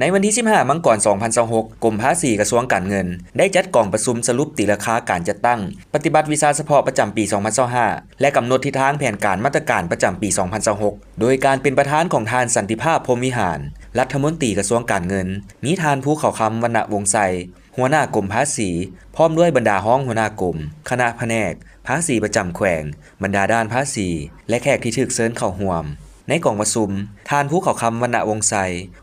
ໃນວັນທີສິບຫ້າ ມັງກອນ ສອງພັນຊາວຫົກ, ກົມພາສີກະຊວງການເງິນ ໄດ້ຈັດກອງປະຊຸມສະຫຼຸບຕີລາຄາການຈັດຕັ້ງປະຕິບັດວິຊາສະເພາະປະຈຳປີສອງພັນຊາວຫ້າ ແລະ ກຳນົດທິດທາງແຜນການມາດຕະການປະຈຳປີສອງພັນຊາວຫົກ ໂດຍການເປັນປະທານຂອງທ່ານ ສັນຕິພາບ ພົມວິຫານ ລັດຖະມົນຕີກະຊວງການເງິນ, ມີທ່ານ ພູເຂົາຄຳ ວັນນະວົງໄຊ ຫົວໜ້າກົມພາສີ ພ້ອມດ້ວຍບັນດາຮອງຫົວໜ້າກົມ, ຄະນະພະແນກພາສີປະຈຳແຂວງ, ບັນດາດ່ານພາສີ ແລະ ແຂກທີ່ຖືກເຊີນເຂົ້າຮ່ວມ. ໃນກອງປະຊຸມ, ທ່ານ ພູເຂົາຄຳ ວັນນະວົງໄຊ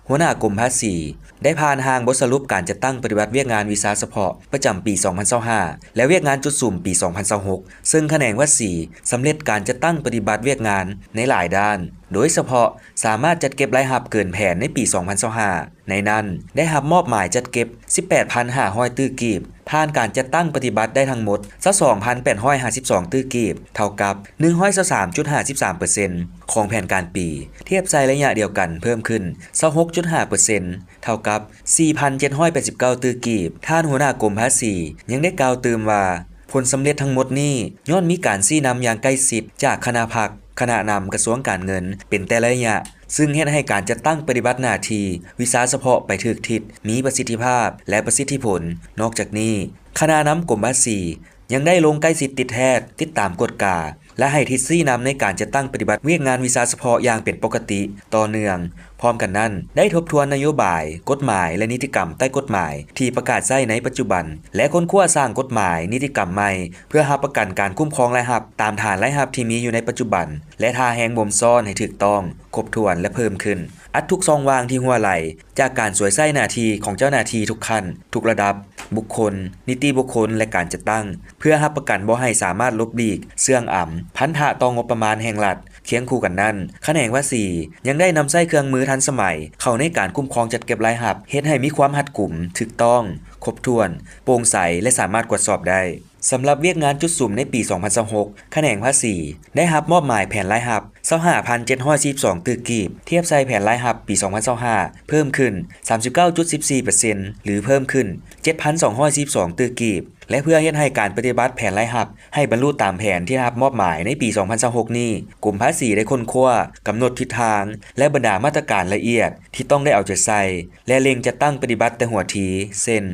ຫົວໜ້າກົມພາສີ ໄດ້ຜ່ານຮ່າງບົດສະຫຼຸບການຈັດຕັ້ງປະຕິບັດວຽກງານວິຊາສະເພາະປະຈຳປີສອງພັນຊາວຫ້າ ແລະ ວຽກງານຈຸດສຸມປີສອງພັນຊາວຫົກ ເຊິ່ງຂະແໜງພາສີສຳເລັດການຈັດຕັ້ງປະຕິບັດວຽກງານໃນຫຼາຍດ້ານ, ໂດຍສະເພາະສາມາດຈັດເກັບລາຍຮັບເກີນແຜນໃນປີສອງພັນຊາວຫ້າ ໃນນັ້ນໄດ້ຮັບມອບໝາຍຈັດເກັບສິບແປດພັນຫ້າຮ້ອຍຕື້ກີບ, ຜ່ານການຈັດຕັ້ງປະຕິບັດໄດ້ທັງໝົດຊາວສອງພັນແປດຮ້ອຍຫ້າສິບສອງຕື້ກີບ, ເທົ່າກັບໜຶ່ງຮ້ອຍຊາວສາມຈຸດຫ້າສິບສາມເປີເຊັນຂອງແຜນການປີ, ທຽບໃສ່ໄລຍະດຽວກັນເພີ່ມຂຶ້ນຊາວຫົກຈຸດຫ້າເປີເຊັນ ເທົ່າກັບສີ່ພັນເຈັດຮ້ອຍແປດສິບເກົ້າຕື້ກີບ. ທ່ານຫົວໜ້າກົມພາສີຍັງໄດ້ກ່າວຕື່ມວ່າ ຜົນສຳເລັດທັງໝົດນີ້ຍ້ອນມີການຊີ້ນຳຢ່າງໃກ້ຊິດຈາກຄະນະພັກ, ຄະນະນຳກະຊວງການເງິນເປັນແຕ່ລະໄລຍະ, ຊຶ່ງເຮັດໃຫ້ການຈັດຕັ້ງປະຕິບັດໜ້າທີ່ວິຊາສະເພາະໄປຖືກທິດ, ມີປະສິດທິພາບ ແລະ ປະສິດທິຜົນ. ນອກຈາກນີ້, ຄະນະນຳກົມພາສີຍັງໄດ້ລົງໃກ້ຊິດຕິດແທດ, ຕິດຕາມກວດກາ ແລະ ໃຫ້ທິດຊີ້ນຳໃນການຈັດຕັ້ງປະຕິບັດວຽກງານວິຊາສະເພາະຢ່າງເປັນປົກກະຕິ, ຕໍ່ເນື່ອງ. ພ້ອມກັນນັ້ນ, ໄດ້ທົບທວນນະໂຍບາຍ, ກົດໝາຍ ແລະ ນິຕິກຳໃຕ້ກົດໝາຍທີ່ປະກາດໃຊ້ໃນປັດຈຸບັນ ແລະ ຄົ້ນຄວ້າສ້າງກົດໝາຍ, ນິຕິກຳໃໝ່ ເພື່ອຮັບປະກັນການຄຸ້ມຄອງລາຍຮັບຕາມຖານລາຍຮັບທີ່ມີຢູ່ໃນປັດຈຸບັນ ແລະ ທ່າແຮງບົ່ມຊ້ອນໃຫ້ຖືກຕ້ອງ, ຄົບຖ້ວນ ແລະ ເພີ່ມຂຶ້ນ. ອັດທຸກຊ່ອງວ່າງທີ່ຮົ່ວໄຫຼຈາກການສວຍໃຊ້ໜ້າທີ່ຂອງເຈົ້າໜ້າທີ່ທຸກຂັ້ນ, ທຸກລະດັບ, ບຸກຄົນ, ນິຕິບຸກຄົນ ແລະ ການຈັດຕັ້ງ ເພື່ອຮັບປະກັນບໍ່ໃຫ້ສາມາດຫຼົບຫຼີກ, ເຊື່ອງອຳ, ພັນທະຕໍ່ງົບປະມານແຫ່ງລັດ. ຄຽງຄູ່ກັນນັ້ນ, ຂະແໜງພາສີຍັງໄດ້ນຳໃຊ້ເຄື່ອງມືທັນສະໄໝເຂົ້າໃນການຄຸ້ມຄອງຈັດເກັບລາຍຮັບ, ເຮັດໃຫ້ມີຄວາມຮັດກຸມ, ຖືກຕ້ອງ, ຄົບຖ້ວນ, ໂປ່ງໃສ ແລະ ສາມາດກວດສອບໄດ້. ສຳລັບວຽກງານຈຸດສຸມໃນປີສອງພັນຊາວຫົກ, ຂະແໜງພາສີໄດ້ຮັບມອບໝາຍແຜນລາຍຮັບຊາວຫ້າພັນເຈັດຮ້ອຍສີ່ສິບສອງຕື້ກີບ, ທຽບໃສ່ແຜນລາຍຮັບປີສອງພັນຊາວຫ້າ ເພີ່ມຂຶ້ນສາມສິບເກົ້າຈຸດສິບສີ່ເປີເຊັນ ຫຼື ເພີ່ມຂຶ້ນເຈັດພັນສອງຮ້ອຍສີ່ສິບສອງຕື້ກີບ ແລະ ເພື່ອເຮັດໃຫ້ການປະຕິບັດແຜນລາຍຮັບໃຫ້ບັນລຸຕາມແຜນທີ່ໄດ້ຮັບມອບໝາຍໃນປີສອງພັນຊາວຫົກນີ້, ກົມພາສີໄດ້ຄົ້ນຄວ້າ, ກຳນົດທິດທາງ ແລະ ບັນດາມາດຕະການລະອຽດທີ່ຕ້ອງໄດ້ເອົາໃຈໃສ່ ແລະ ເລັ່ງຈັດຕັ້ງປະຕິບັດແຕ່ຫົວທີ, ເຊັ່ນ: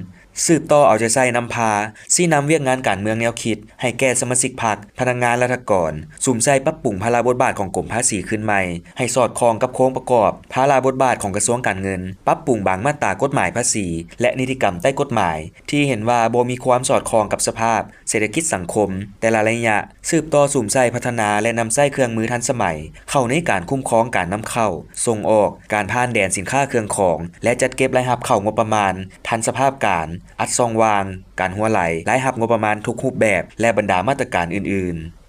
ສືບຕໍ່ເອົາໃຈໃສ່ນຳພາຊີ້ນຳວຽກງານການເມືອງແນວຄິດໃຫ້ແກ່ສະມາຊິກພັກ, ພະນັກງານລັດຖະກອນ, ສຸມໃສ່ປັບປຸງພາລະບົດບາດຂອງກົມພາສີຄືນໃໝ່ ໃຫ້ສອດຄ່ອງກັບໂຄງປະກອບພາລະບົດບາດຂອງກະຊວງການເງິນ, ປັບປຸງບາງມາດຕາກົດໝາຍພາສີ ແລະ ນິຕິກຳໃຕ້ກົດໝາຍ ທີ່ເຫັນວ່າບໍ່ມີຄວາມສອດຄ່ອງກັບສະພາບເສດຖະກິດສັງຄົມແຕ່ລະໄລຍະ, ສືບຕໍ່ສຸມໃສ່, ພັດທະນາ ແລະ ນຳໃຊ້ເຄື່ອງມືທັນສະໄໝເຂົ້າໃນການຄຸ້ມຄອງການນຳເຂົ້າ, ສົ່ງອອກ, ການຜ່ານແດນສິນຄ້າເຄື່ອງຂອງ ແລະ ຈັດເກັບລາຍຮັບເຂົ້າງົບປະມານທັນສະພາບການ, ອັດຊ່ອງວ່າງການຮົ່ວໄຫຼລາຍຮັບງົບປະມານທຸກຮູບແບບ ແລະ ບັນດາມາດຕະການອື່ນໆ.